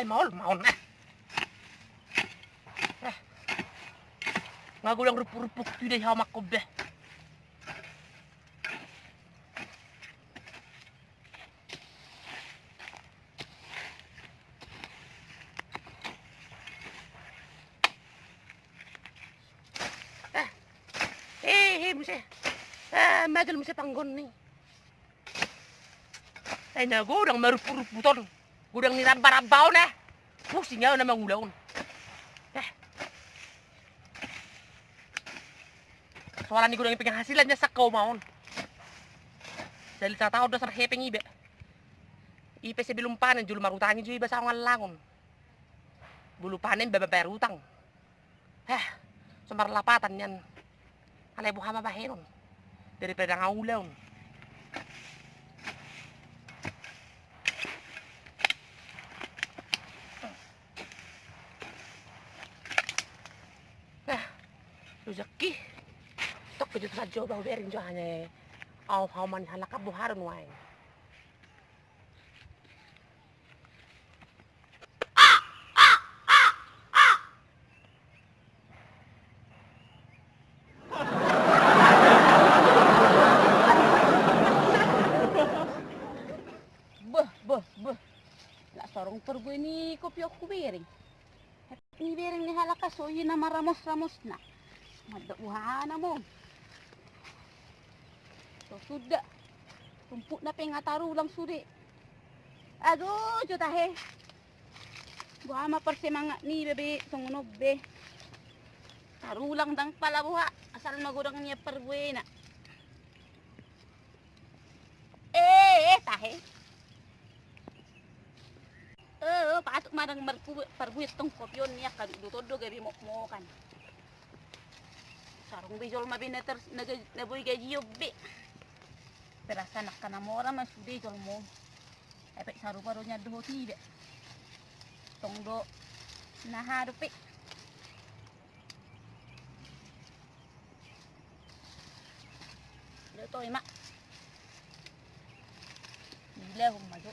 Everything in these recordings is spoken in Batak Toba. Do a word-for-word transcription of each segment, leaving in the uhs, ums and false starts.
Maol, maol, eh. Eh. Nga godang rumput-rumput tu dei hau mangkon be. Eh, eh, eh, muse. Eh, majal muse panggon ni. Eh, na godang ma rumput-rumput on. Godang ni ramba-ramba on, eh. Pusing au na mangula on. Eh. Soalna godang i penghasilan nia sangka oma on. Jadi sataon do sar hepeng iba. I pe sebelum panen jolo marutangi jo iba saongan langon. Molo panen baen bayar utang. Heh, so marlapatan nian. Alai boha ma bahenon. Daripada nga ulaon. Nah, rejeki. Tok bejo tu sajo bau bering jo hanya. Au hau mani halak boha do nuaeng. Beh, beh, beh. Lak sorong parbue ni kopi on hubereng. Ni bereng ni halak so i na maramos-ramosna. Mandok buhana mo. So suda. Rumputna pe nga tarulang sude. Aduh, jo tahe. Boha ma parsemangat niba be songon on be. Tarulang ndang pala boha, asal ma godang nian parbuena. Eh, eh, tahe. Eh, patut ma ndang marparbue tong kopi on, ni angka dukduk on do gabe mokmokan. Sarung be jolma be na ter-, na ga-, na boi gajion be. Perasaan angka na mora ma sude jolma on. Ai pe sarupa do nian dohot iba. Tong do na aha dope. Dotoi ma. Dilehon ma jo.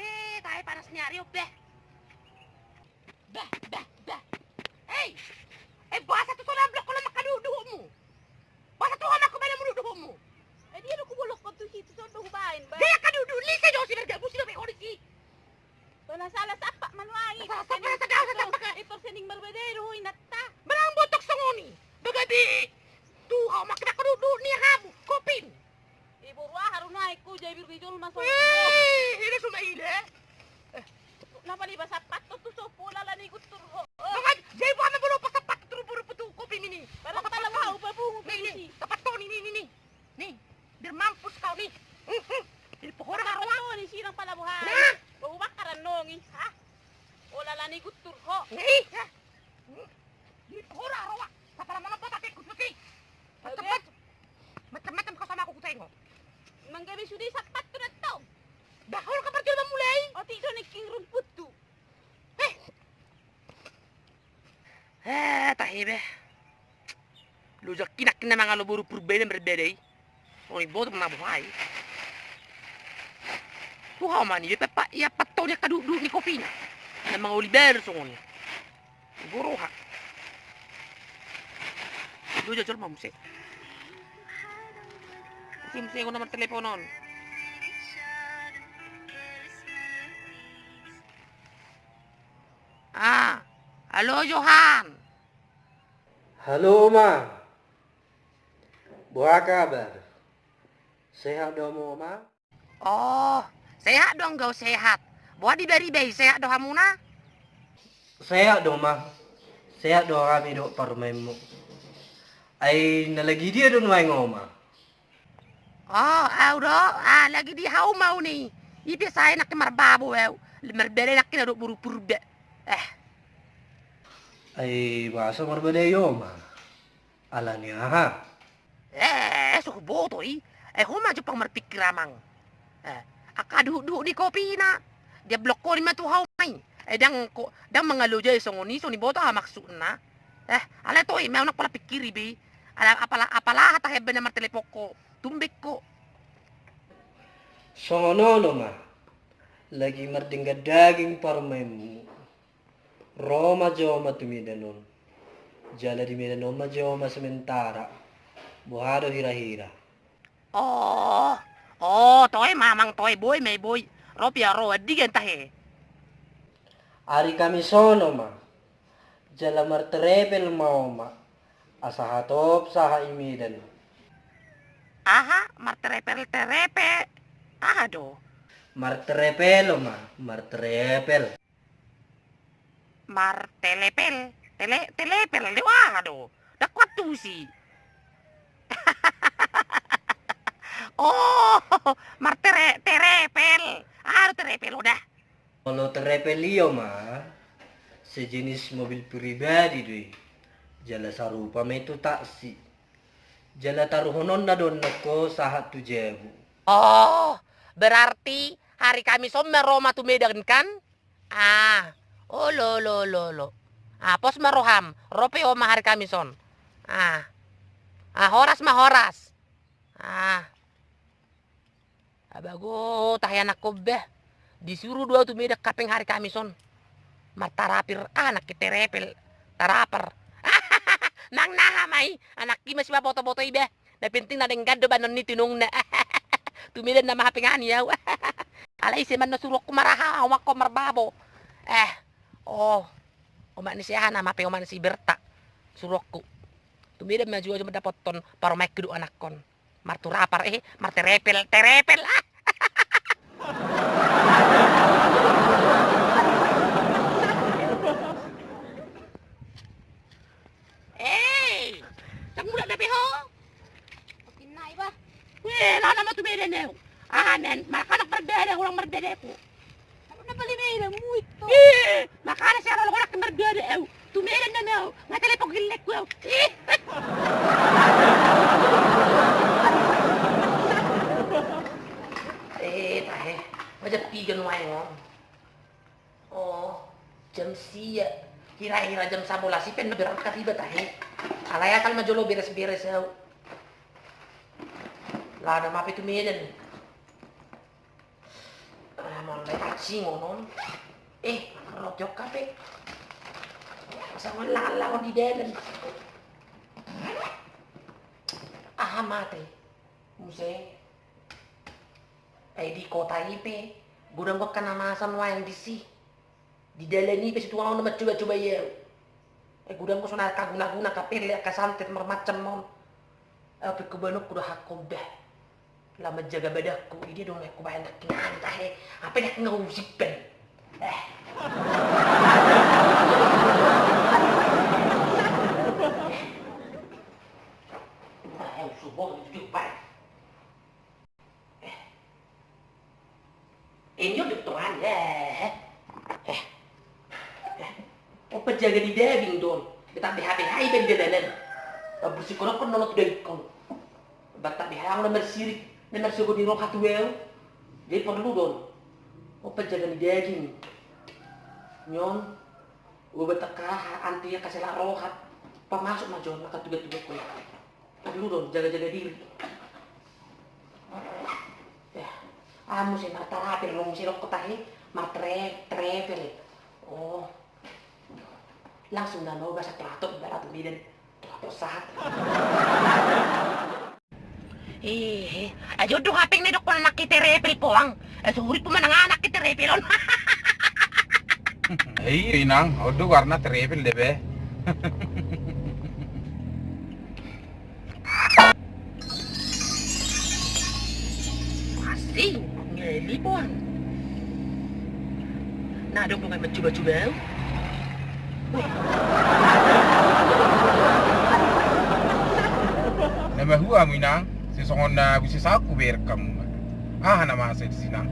Eh, tahe panas ni ari on be. Bah, bah, bah. Hei! Eh, boasa tu so na blok ho mangkaduhutduhutmu? Boasa tu ho mangkobana muluhutduhutmu? Eh, dia do kubolok ho tu situ, tu so do hubaen, bah. Dia kaduhutduhut ni, sai jo si marga busi do be ho disi. Pala salah sappak ma nuaeng i. Salah sappak, salah sappak. Eh, persening marbadai do ho inanta. Manang botok songon i. Bagadi. Tu ho mangkaduhutduhut ni hamu. Kopin. I boru aha do nuaeng ho jabir ni jolma so. Eh, ida suma ida. Eh. Na pali pasappat tu so pola lani guntur ho. Mangan, jadi boha ma molo pasappat tu rupu-rupu tu kopi ni. Barang pala boha upa pungu ni, ni. Sappat ho ni, ni, ni, ni. Ni, biar mampus kau ni. Hmm, hmm. Jadi pohon sappat ho ni sinang pala boha. Nah. Bau bakar anong i. Hah? Pola lani guntur ho. Ni, hah? Hmm. Jadi pohon roa. Sapala malam patah tikus mesti. Macam-macam. Macam-macam kau sama aku, kutaengok. Manggabe sude sappat tu nantong. Bah, olo kabar jolo mamulai. Otik do nengking rumput tu. Eh. Eh, tahe be. Lojak kinak kina mangalo boru purbena marbeda i. Oi, boto ma boha i. Tu ho ma ni, ia pepa, ia patto ni angka dukduk ni kopina. Na mangoli baru songon i. Goroha. Dua jajal ma muse. Si muse guna martelepon on. Ah, halo Johan. Halo ma. Boha kabar? Sehat do hamu ma? Oh, sehat do anggo au sehat. Boha di bariba i, sehat do hamuna? Sehat do ma. Sehat do hami dohot parumaenmu. Ai na lagi dia do nuaeng ho ma? Oh, au do, ah, lagi di hauma au ni. I pe sai nangkin marbabo au. Marbadai nangkin dohot boru purba. Eh. Ai boasa marbadai ho ma? Ala ni aha? Eh, so huboto i. Eh, ho ma jumpang marpikir amang. Eh, angka duhutduhut ni kopina. Dia blok ho ni ma tu hauma i. Eh, ndang ko, ndang mangalo jo i songon i, songon i, boto aha maksudna? Eh, alai toe ma, unang pola pikiri be. Ala, apala, apala aha tahe be na martelepon ho, tumben ho. Songon on ma, lagi mardenggan daging parumaenmu. Ro ma jo oma tu Medan on. Jala di Medan on ma jo oma sementara. Boha do hira-hira? Oh, oh, toe ma amang, toe, boi ma i, boi. Ro pe au ro, andigan tahe? Ari Kamis on oma. Jala marterepel ma oma. Asa hatop sahat i Medan. Aha, marterepel-terepe? Aha do? Marterepel oma, marterepel. Martelepel, tele-, telepel do, aha do? Ndang huantusi. Oh, martere-, terepel. Aha do terepel, oda? Olo, terepel i oma, sejenis mobil pribadi do i. Jala sarupa ma i tu taksi. Jala taruhononna do on nangkin ho sahat tu jabu. Oh, berarti hari Kamis on ma ro oma tu Medan kan? Ah, olo, olo, olo, olo. Ah, pos ma roham, ro pe oma hari Kamis on. Ah. Ah, horas ma, horas. Ah. Abago, tahe anakkon bah. Disuru do au tu Medan hapeng hari Kamis on. Martarapir, ah, nangkin terepel, tarapar. Manang aha ma i, anak i ma sipaboto-boto i bah. Na penting na denggan do bahenon ni tinungna. Tu Medan nama hapeng an i au. Alai ise ma na suruonku maraha, omakku marbabo. Eh, oh. Omak ni si aha nama pe, omak ni si Berta. Suruonku. Tu Medan ma jua jo mandapothon parumaenku dohot anakkon. Martarapar, eh, marterepel, terepel, ah. Eh, ndang mulak dope ho? Oke, nai bah. Weh, laho nama tu Medan au. Aha, men, makanan mardada, ulang mardada ku. Apa na paling Medan muit tu? Eh, makanan siapa lo konak mardada au. Tu Medan nama au. Nggak telepon gilek ku au. Eh. Eh, tahe. Macam tiga nuaeng on. Oh, jam sia. Kira-kira jam sabolas i pe na berangkat iba tahe. Alai asal ma jolo beres-beres au. Laho nama pe tu Medan. Ah, molo na i pacingon on. Eh, roti oka pe. Sama langan-langan di dalan. Aha mate. Muse. Ai di kota i pe, godang do angka na masa nuaeng disi. Di dalan i pe situan on na mancoba-coba i au. Ai godang do songon angka guna-guna, angka pelle, angka santet marmacam on. Ai pe hubaen on, hudahakkon bah. Laho manjaga badanku, i dia do na hubaen nangkin an tahe. Apa nangkin husimpan. Eh. Wah, eh, subuh itu juga. Eh. Ini udah tuan, eh. Eh. Eh. Opa jaga ni daging don. Betah beha-beha iba di dalanan. Bersih kono kono tu daging kono. Betah beha na marsirik, na marsogo ni roha tu au. Jadi perlu don. Opa jaga ni daging. Nyon. Ubat angka aha, anti angka sela roha. Pamasuk ma jo angka tuga-tuga kono. Tar dulu don, jaga-jaga diri. Ya. Ah, muse martarapel, muse dokkon tahe, martre-, trepel. Oh. Langsung nama au basa teratur, bala tu Medan. Teratur sahat. Eh, ajo do hapeng na dokkon anak i terepel poang. Eh, sorry, ku manang anak i terepel on. Eh, iya, Inang, on do warna terepel de be. Asing, ngeli poang. Na adong do nunga mancuba-cuba au. Weh. Na mahua hamu, Inang, sisongon na busi saku berek hamu. Aha na masa disi, Inang?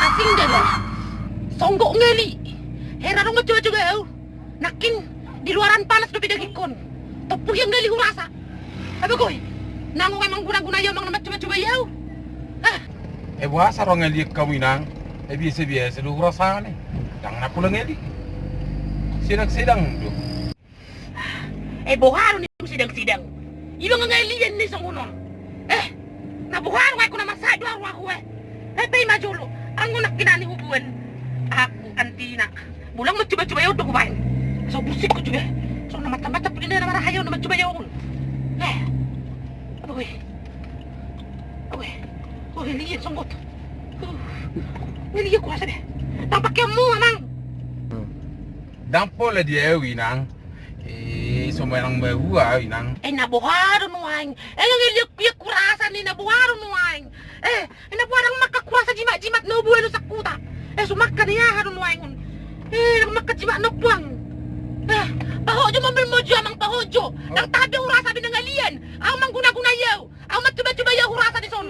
Asing da, da. Songgop ngeli. Hera adong mancuba-cuba au. Nangkin di luaran panas dope dagingkon. Tompu ia ngeli hurasa. Apa koi? Nang emang guna-guna ia emang na mancuba-cuba ia au. Ah. Eh, boasa ro ngeli hamu, Inang? Eh, biasa-biasa do hurasana i. Ndang na pola ngeli. Sedang-sedang do. Eh, boha do nian sedang-sedang? Iba nga ngelian ni songon on. Eh, na boha do, aek na marsahit do ahu, ahu, eh. Eh, pe ima jolo. Anggo nangkiningan huboan, ahu antina. Bolang mancuba-cuba i on do hubaen. So busik hucuba. So na macam-macam pudina na marahaya on na mancuba i on. Eh. Aduh, eh. Aduh, eh. Oh, ngelian songgot. Uh. Ngelian kurasa deh. Ndang pakeonmu, Amang. Ndang pola di ahu, Inang. Eh, so manang bahua, Inang. Eh, na boha do nuaeng? Eh, nga ngelian, ngelian kurasa ni, na boha do nuaeng? Eh, eh, na boha, ndang mangka kurasa jimat-jimat na huboan on sangkuta. Eh, so mangka ni aha do nuaeng on? Eh, ndang mangka jimat na huboan. Eh, pahot jo mobilmu jo, Amang, pahot jo. Ndang tahan be hurasa be na ngelian. Ahu mangguna-guna i ahu. Ahu mancuba-cuba i ahu hurasa dison.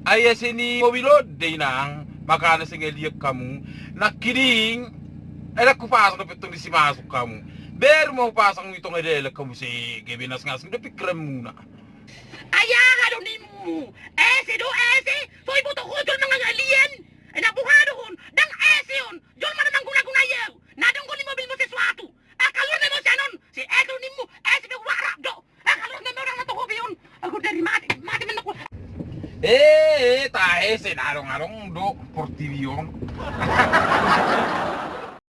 Ai ese ni mobil on do, Inang, makana so ngelian hamu. Nangkining, eh, ndang hupasang dope tong disi masuk hamu. Baru ma hupasang i tong, eh, dalan hamu, sai gabe na asing-asing do pingkiranmuna. Ai aha do nimmu? Ese do ese, so diboto ho jolma nga ngelian. Eh, na boha do on? Ndang ese on. Jolma do mangguna-guna i ahu. Na adong do di mobilmu sesuatu. Ah, kaluar ma i muse anon. Sai ese do nimmu, ese pe, huarap do. Ah, kaluar ma i, ndang na toho be on. Ahu dari mate, mate ma ahu. Eh, eh, tahe, sai na adong-adong do portibi on.